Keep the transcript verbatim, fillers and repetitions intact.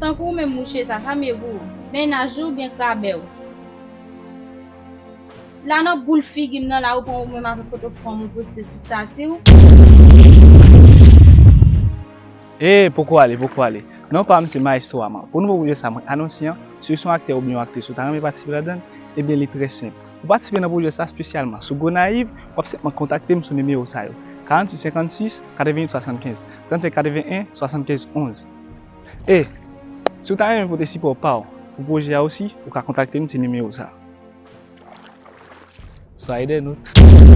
Tankou ou menm mouche sa, sa m ye pou ou? Mennaj ou oubyen krabè w? La nan boul figi m nan la, ou pran ou menm avèk foto fanm ou poste sou stati w. E poko ale, poko ale. Non pa m se Maestro Amar. Pou nouvo pwojè sa mwen anonse an, si w se yon aktè oubyen yon aktris ou ta renmen patisipe ladan l, ebyen li trè senp. Pou patisipe nan pwojè sa espesyalman sou Gonayiv, w ap senpman kontakte m sou nimewo sa yo: karannsis senkannsis katreventuit swasannkenz, trannsenk katrevenyen swasannkenz onz. E si w ta renmen pote sipò pa w pou pwojè a osi, ou ka kontakte m sou nimewo sa. Sa ede nou.